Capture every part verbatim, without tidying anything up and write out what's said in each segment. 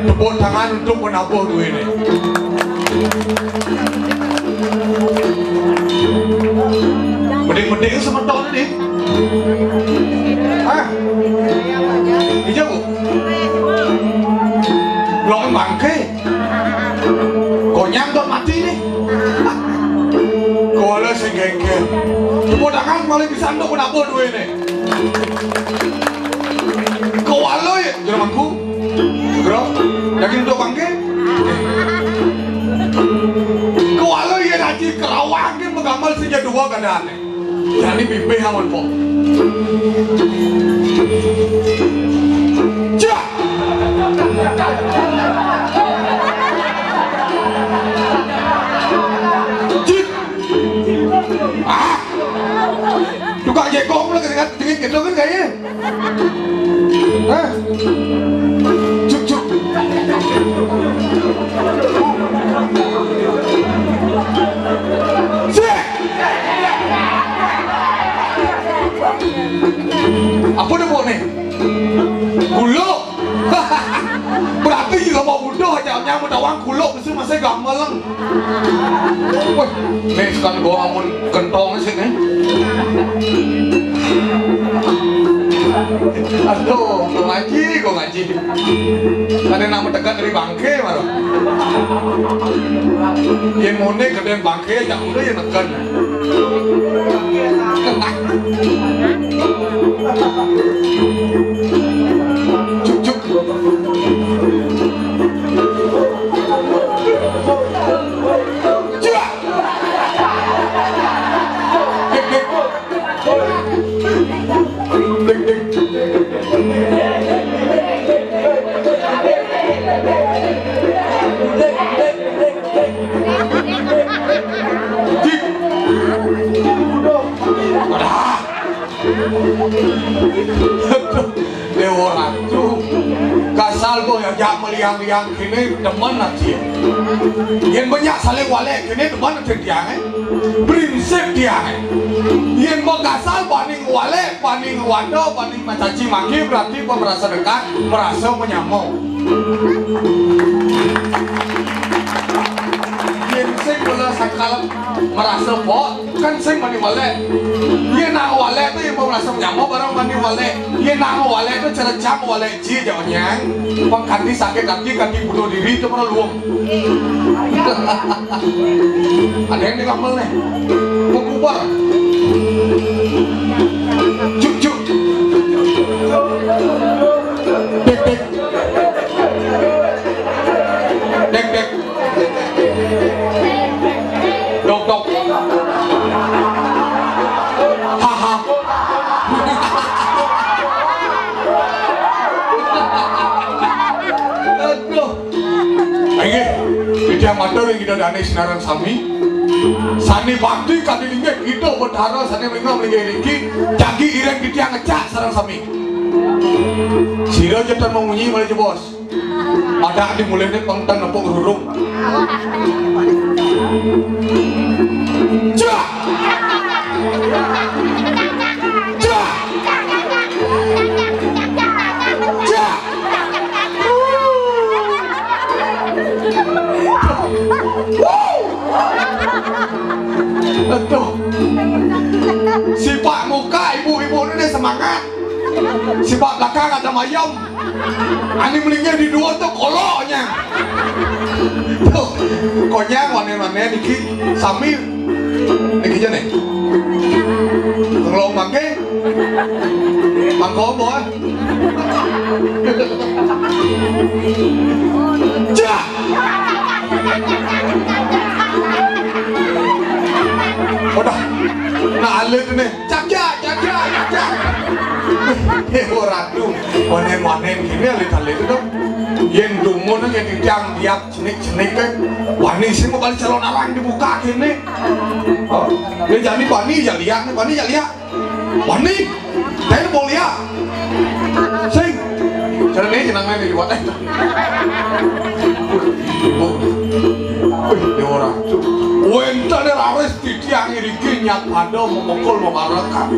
Tepuk tangan untuk penabuh duit ni. Mending-mending semeton ni. Hah? Hijau. Belum bangke. Konyang dok mati ni. Kuala sing gengkel. Tepuk tangan paling bisa untuk penabuh duit ni. Kuala ya, jero mangku. Bro, yakin untuk bangke? Kuala ya raji Kerawang ke megamel sing dua keadaannya. Jani pipih amun, Pok. Cak! Cit! Ah! Tukang jekong lah kesengat dingin gitu kan kayaknya. Hah? Cuk, cuk. Sik. Apa dia buat ni? Guluk. Berarti lama muda aja nyamuk tawang guluk mesti masih gamelan. Wah, ni sekali gua amun kentong sih ni. Aduh, gua ngaji, gua ngaji. Ada nama tekan dari bangke malah. Yang mune keden bangke, yang udah yang tekan. Cuk, cuk. Cuk. Dik, dik. Dik, dik. Dik. Adah. Dewa Ratu. Kasal boh ya jak meliang-liang kini demen ati. Yen banyak saling walek kini demen ati tiang, eh. Prinsip tiang, eh. Yen mau kasal bani ngwalek, bani ngwanda, bani mencaci maki, berarti pun merasa dekat, merasa menyamuk. Yen sing mula sakal merasa pok, kan sing mani walek. Yen nak walek tu yen mau merasa menyamuk barang mani walek. Yen nak walek tu cara cam walek ji jawabnya. Pengkati sakit hati, kati bunuh diri tu perlu luang. Ada yang di kamar ni. Mau kubar. Cuk, cuk. Dek, dek. Dek, dek. Dok, dok. Haha. Aduh. Inggih, titiang matur ring Ida Dane sinareng sami. Sane bakti kadi linggih Ida Betara sane mlingga-mlinggih niki, jagi ireng titiang ngecak sareng sami. Sira ja tan mamunyi malih jebos. Madak di mulihne pengten nepuk rurung. Jak! Jak! Jak! Aduh. Sipak muka ibu-ibu ni semangat. Sipak belakang ada mayam. Ani melingkar di dua tu koloknya. Tuh, konyang wane-wane niki sami niki jane. Kalau makai Komo, eh. Cak! Udah. Nah, alit nih. Cak, cak, cak, cak, cak, cak. Eh, oh, ratu. Onen-onen gini alit-alit itu. Yen dumun, yen tiang tiap cenik-cenik, kan. Wani sing mau balik calon arang dibuka gini. Oh, dia jadi wani, ya lihat, wani, ya lihat. Wani, saya mau lihat. Sing. Cara ini jenengan di luar, eh. Wih, dia orang. Wénten raris titiang iriki nyat pada memukul memarekan.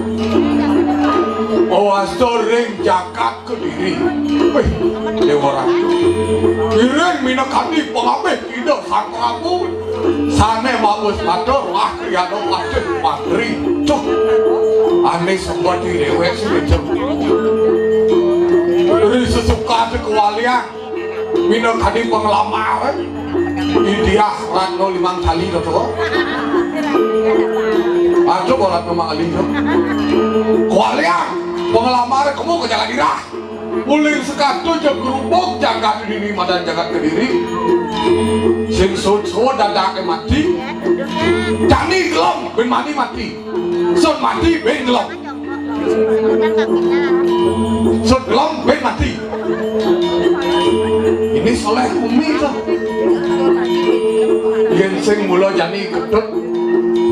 Wasta ring jagat Kediri. Wih, Dewa Ratu. Iring minakadi pangabih Ida Sang Prabu. Sané maus matur, wah, kriyana patih patri. Duh, ané sembah di déwék sing ngejeng. Ri sesuka di kewalian. Minakadi penglamar. Idiah Ratna limang tali, to, to. Aduh, ora Ratna mak ali, to. Kewalian. Penglamar kamu ke jalan irah. Uling sekatu jeg gerubuk jagat dini madan jagat Kediri. Sing sut-sut dadake mati. Jani gelem ben mani mati. Sun mati ben gelem. Sun gelem ben mati. Ini soleh umi to. Yen sing mula jani ketut.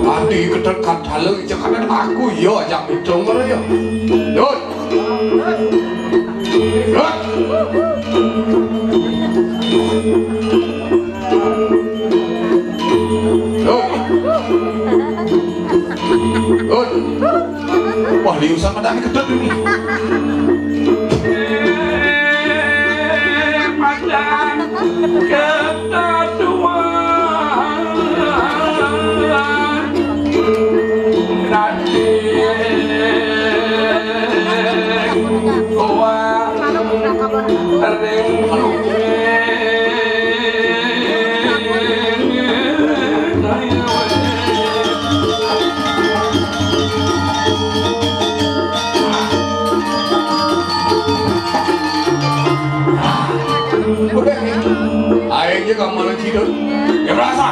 Mati ketut kadhale jekane aku ya ajak pitung ngono ya. Yut. Wah, liusan medane gedhe iki. Ayo, kamu lagi dong. Ya, berasa.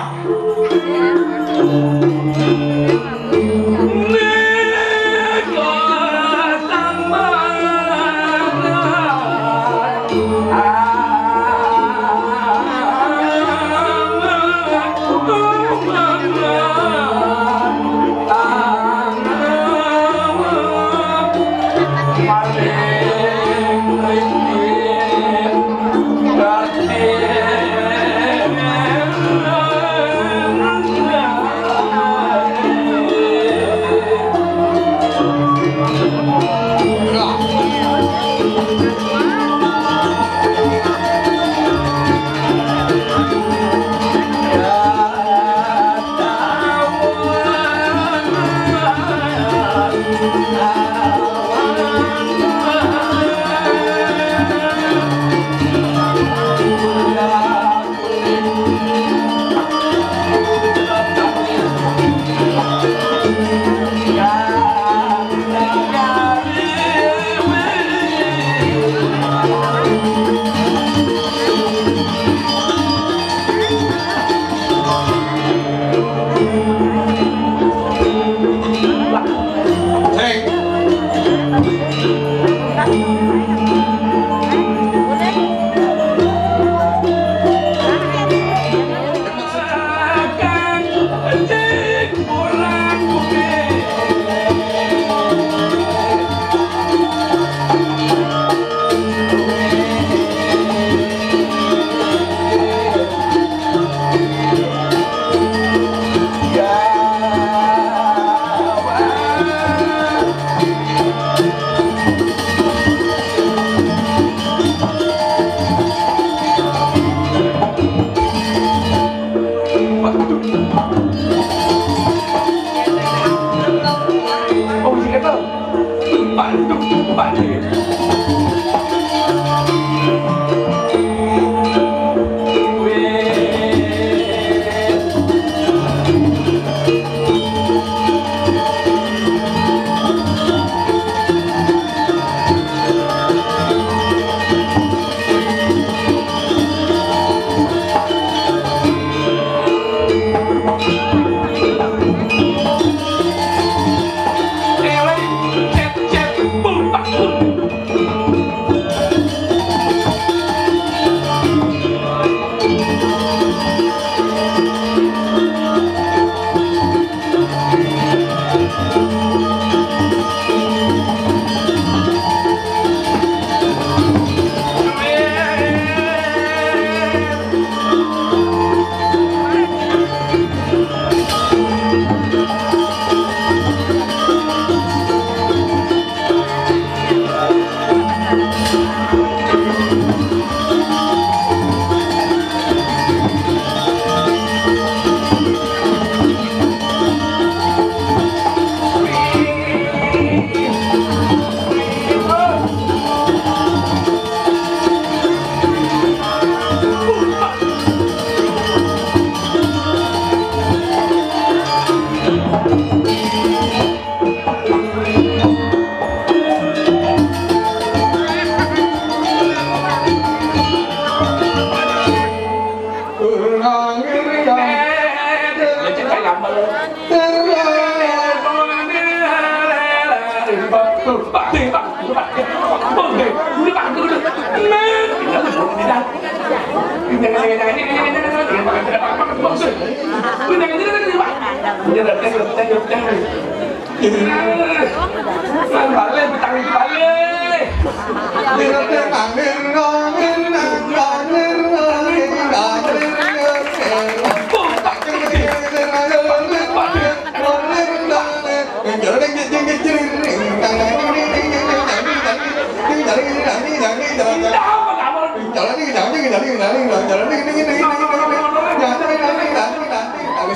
Balik, balik.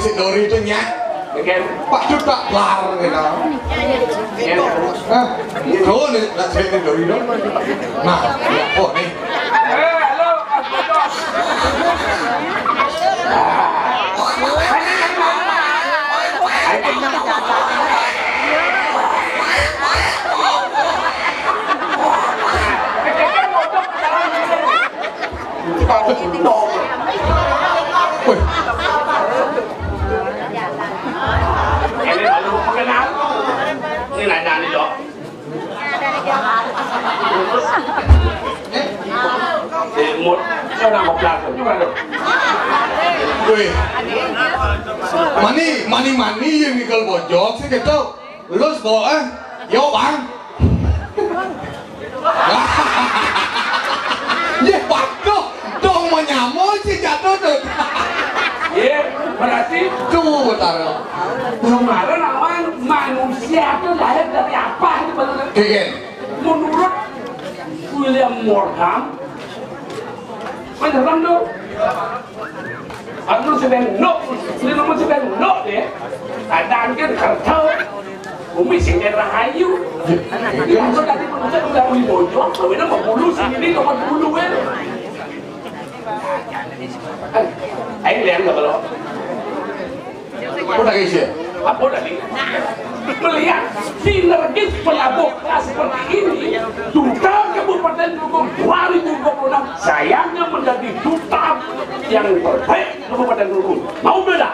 Sik Dori itu nyak. Oke. Pak Cut tak lar gitu. Ya. Hah? Itu nih, nak saya Dori dong. Nah, ya, oh nih. Eh, halo, Mas Bodo. Wih. Ini baru kenal. Ini nanya nih, Dok. Imut, saya udah ngoplak, coba dong. Wih. Mani, mani, mani yang ngikel bojog sih gitu. Lus bawa, eh. Yo, Bang. Ye, waduh, dong menyamo sih jatuh tuh. Ye, berarti tuh, taruh. Kemarin awan manusia tuh lahir dari apa gitu, Bang? Kikin. Menurut William Morgan, Mas Herman tuh, aku sedang nok, ini nomor sedang nok ya. Ada angin kerja, bumi sing rahayu. Yang tadi manusia udah di bojong, kawinnya mau bulu sini, nomor bulu ya. Ayo lihat nggak kalau Apa tadi sih? Apa tadi? Melihat sinergis pelabuh seperti ini, Duta Kabupaten Klungkung dua ribu dua puluh enam sayangnya menjadi duta yang terbaik Kabupaten Klungkung. Mau beda?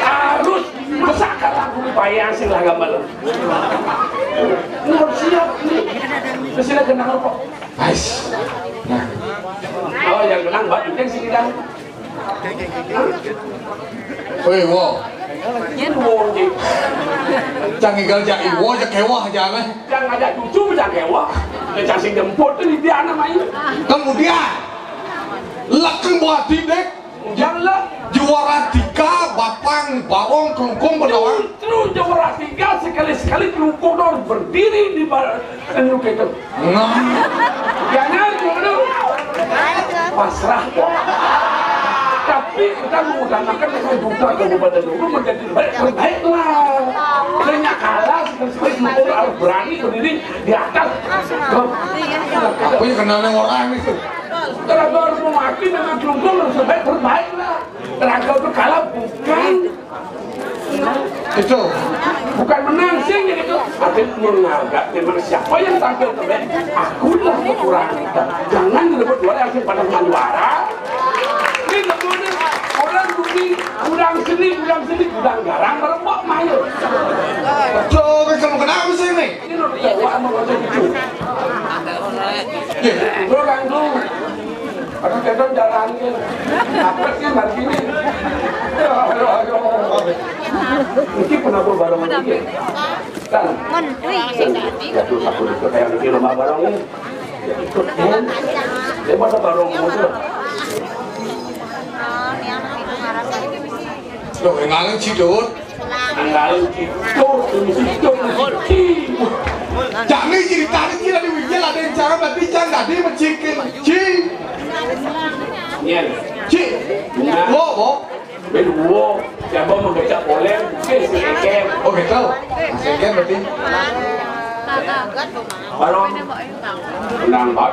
Harus masakan aku bayar sih lah gambar. Nggak siap nih. Terus sila kenal kok. Ais. Nah. Oh, yang kenal Mbak Ijeng sih kita. Woi, wo. Yen wong iki. Cang igal jak iwo, jak kewah jane. Cang ngajak cucu, cang kewah. Ya, cang sing jemput tuh di dia namanya. Kemudian, lekeng buat didek. Yang le- Juara tiga, Bapang, Barong, Klungkung, Benawang. Terus juara tiga, sekali-sekali Klungkung harus berdiri di bar-, anu gitu. Nah. Jangan dulu. Pasrah kok. Tapi kita mengutamakan dengan Duta Kabupaten Klungkung menjadi baik, terbaik lah. Hanya kalah seperti itu harus berani berdiri di atas. Apa yang kenalnya orang itu? Kalau harus mewakili dengan Klungkung harus terbaik, terbaik lah. Terangkau itu kalah bukan itu. Bukan menang sih gitu. Tapi menghargai memang siapa yang tampil terbaik. Akulah kekurangan kita. Jangan rebut juara yang pada juara. Ini kemudian orang bumi gudang seni, gudang seni, gudang garang merebut main. Coba kamu kenapa sih ini? Ini udah tua sama wajah gitu. Bro, kan tuh. Aduh, kita jalan ke. Apa sih hari ini? Aduh, aduh. Mungkin pernah bawa barang lagi ya? Kan? Ya tuh, aku ikut yang di rumah barang ini. Ya, ikut kan? Dia mana barang motor? Loh, yang ngaleng sih, Dut. Ngaleng sih, Dut. Ini sih, Dut. Ini sih. Jangan ceritanya kira di Wijil ada yang cara berarti jangan tadi mencikin. Ci. Iya. Ci. Iya. Wo, wo. Ben wo. Siapa mau kecap boleh? Oke, si Ekem. Oh, gitu. Mas Ekem berarti. Barong. Menang, Pak.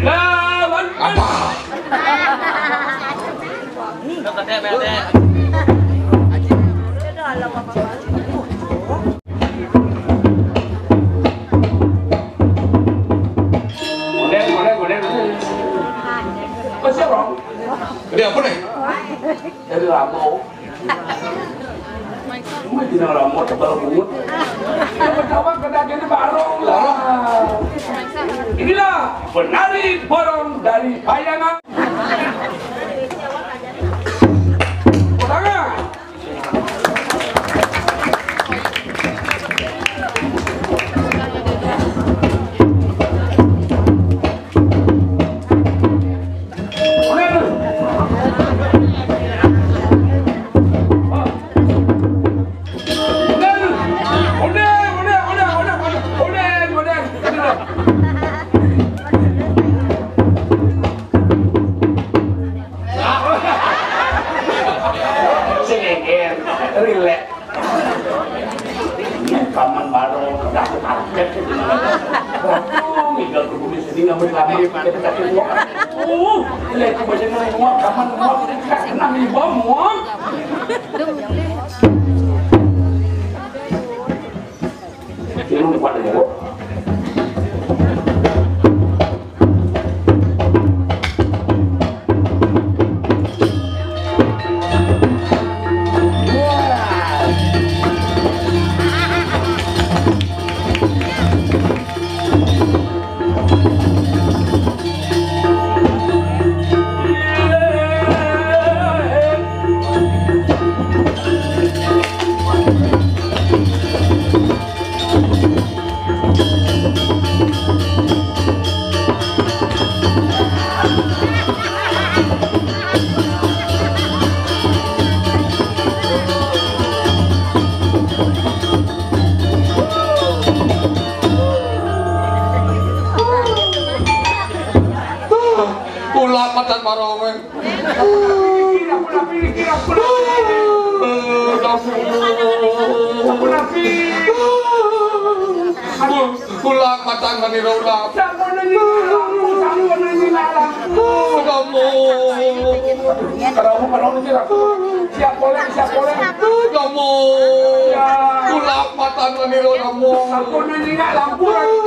Lawan. Apa? Model, model, model. Kok sih, Bang? Dari apa nih? Dari Lampung. Ini tidak lama tebal bungut. Yang pertama kena gini barong lah. Inilah penari borong dari Payangan. Tangan. Sing engker, rileks. Kaman baru udah target. Waduh, minggat kudu di sini ngambil lama. Uh, lek banyak nang muak, kaman muak, nang iba muak. Ini muak deh, Bu. Ulah matan maraweng. Pikir aku lah, pikir aku lah. Aku lah, pikir. Ulah matan manira ulah. Sampun nyanyi lampu, sampun nyanyi lampu. Kamu. Kalau aku, kalau nyanyi lampu. Siap boleh, siap boleh. Kamu. Ya. Ulah matan manira kamu. Sampun nyanyi lampu lagi.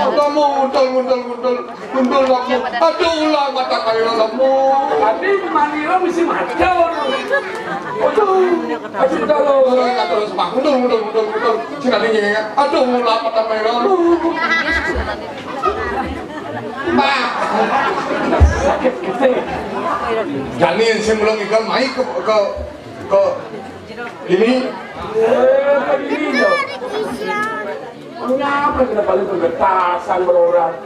Kamu mundur, mundur, mundur. Gundul lemu. Aduh, ulah mata kaya lemu. Tapi manira mesti macul. Aduh, aduh, terus. Terus, terus, Pak. Gundul, gundul, gundul, gundul. Sing ati nyengek. Aduh, ulah mata kaya lemu. Pak. Sakit gede. Jani sing belum ikan mai ke, ke, ke ini. Eh, ini loh. Mengapa kita paling kegetasan berorang?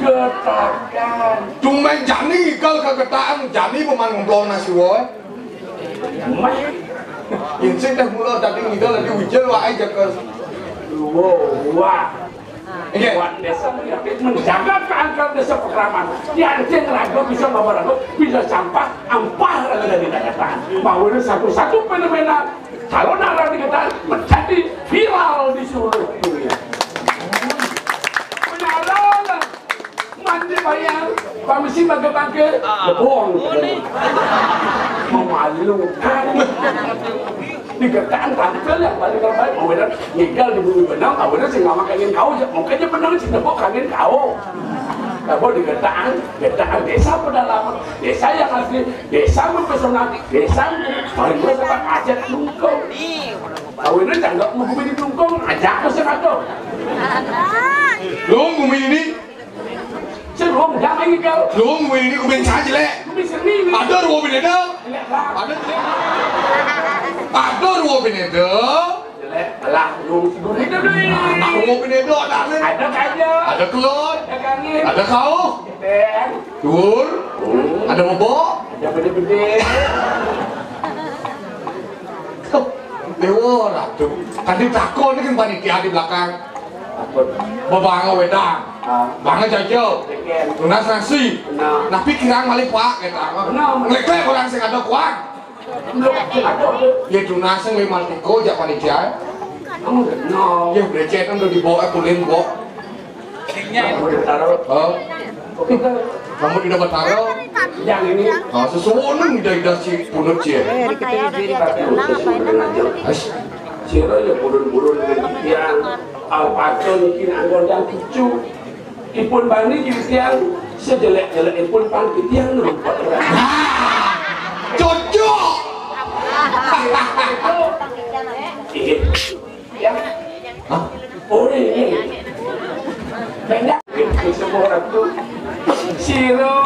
Getakan. Tumben jani ikel kegetakan, jani peman ngobrol nasi woi. Meh. Insik teh mula tadi ngidol lagi wijil wae jaga. Wah, wah. Iya. Buat desa menjaga keangkeran desa Pekraman. Di anjing ragu bisa bawa ragu, bisa sampah, ampah ragu dari daratan. Bahwa ini satu-satu fenomena Calon arang di Getaan menjadi viral di seluruh dunia. Penyaran mandi bayar, permisi bangke-bangke, lebong. Memalukan. Di Getaan tampil yang paling terbaik, mau bener ngigal di bumi benang, mau bener sing ngamak kangin kau, mau kaya benang sing tepuk kangin kau. Tapi di Getaan, Getaan desa pedalaman, desa yang asli, desa mempesona, desa paling gue tempat adat nungkong. Kawinnya canggak mau gue nungkong, ajak ke sana tuh. Lu bumi ini, Sing lu jangan ngigal. Lu bumi ini gue saja lek. Gue seni ini. Ada ruang beda. Ada jelek. Ada ruang beda. Jelek, alah, lu si Guru itu dulu. Nah, nah, gua bini itu ada nih. Ada kaja. Ada kelut. Ada kangin. Ada kau. Beng. Dur. Hmm. Ada bebok. Ada bede-bede. Tuh, Dewa Ratu. Kan ditakon ini kan panitia di belakang. Apa? Babang wedang. Ah. Bang jajo. Jeker. Tunas nasi. Benar. Nah, pikiran malih, Pak, kata. Benar. Ngelek-ngelek orang sing ada kuat. Lho, sing ada apa? Ya, tunas sing lima tiga, jak panitia. Kamu kenal. Ya, becek kan udah dibawa, eh, kulit, Mbok. Kamu udah taruh. Oh. Oke, kan? Kamu tidak bertaruh. Yang ini. Oh, sesuatu nih, ida-ida si punut, cie. Tapi udah sesuai dengan aja. Ais. Sira ya burun-burun dengan pikiran. Alpaco niki nak gondang cucu. Ipun bani titiang sejelek-jelek ipun pang titiang nempel. Nah, cocok. Iya. Ya. Hah? Ora ini. Banyak itu semua orang tuh. Sira,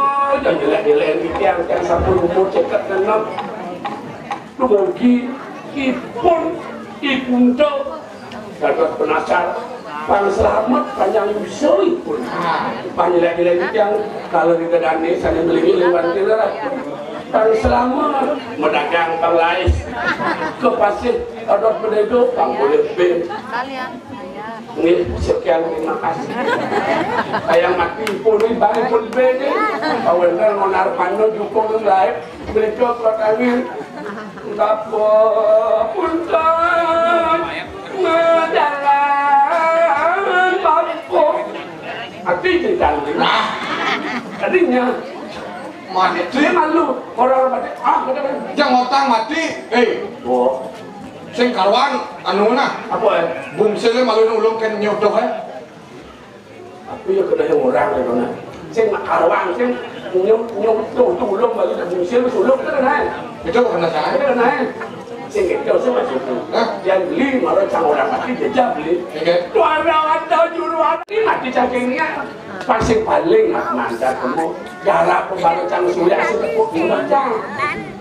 jangan jelek-jelek tiang, tiang sampun umur seket enam. Dumugi ipun, ipun to. Gatot penasar, pang selamat, panjang yusa ipun. Pang jelek-jelek tiang, kalau kita dane, sana beli liwan kira. Pang selamat, medagang, pang lais. Ke pasir, Gatot Bedego, pang boleh ben. Nggih, sekian, terima kasih. Kayang mati pun, Bang, pun bene. Kawan kan ngonar pano jukung lain. Beliau kuat angin. Bapa punten, jalan bapa. Ati jalan. Nah. Tadinya. Mati. Dia malu. Orang mati. Ah, kata kan. Yang otang mati. Eh. Oh. Sing karuan, anu nah. Apa, eh? Bungsil malu ulung kan nyodoh, eh. Aku ya kena yang orang, ya, kena. Sing mak karuan, sing nyup, nyup, tuh, tuh, ulung balik ke bungsil, ulung kan, eh. Itu kena saya. Itu kena, eh. Sing itu, sing masuk. Hah? Yang beli, malah cang orang mati, jajah beli. Oke. Tuh, ada, ada juru mati, mati cacingnya. Paling paling, mak, mandat kamu. Garap pembalut cang surya, sing tepuk, cang.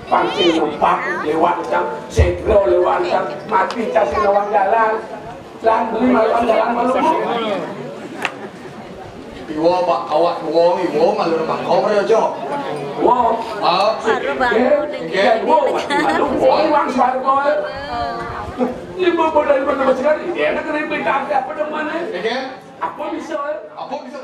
Paling nempak, lewat, cang. Segera lewat, cang. Mati, cang, sing lewat jalan. Lan beli malu jalan malu. Iwo, Pak, awak tuwa, iwo malu nang bangkong, ya, Cok. Wo. Ah. Baru, baru. Nggih. Nggih, wo, malu, wo, iwang swarga. Ibu bodoh, ibu bodoh sekali. Ya, nak kena ibu tak apa demen, eh? Nggih. Apa bisa, eh? Apa bisa?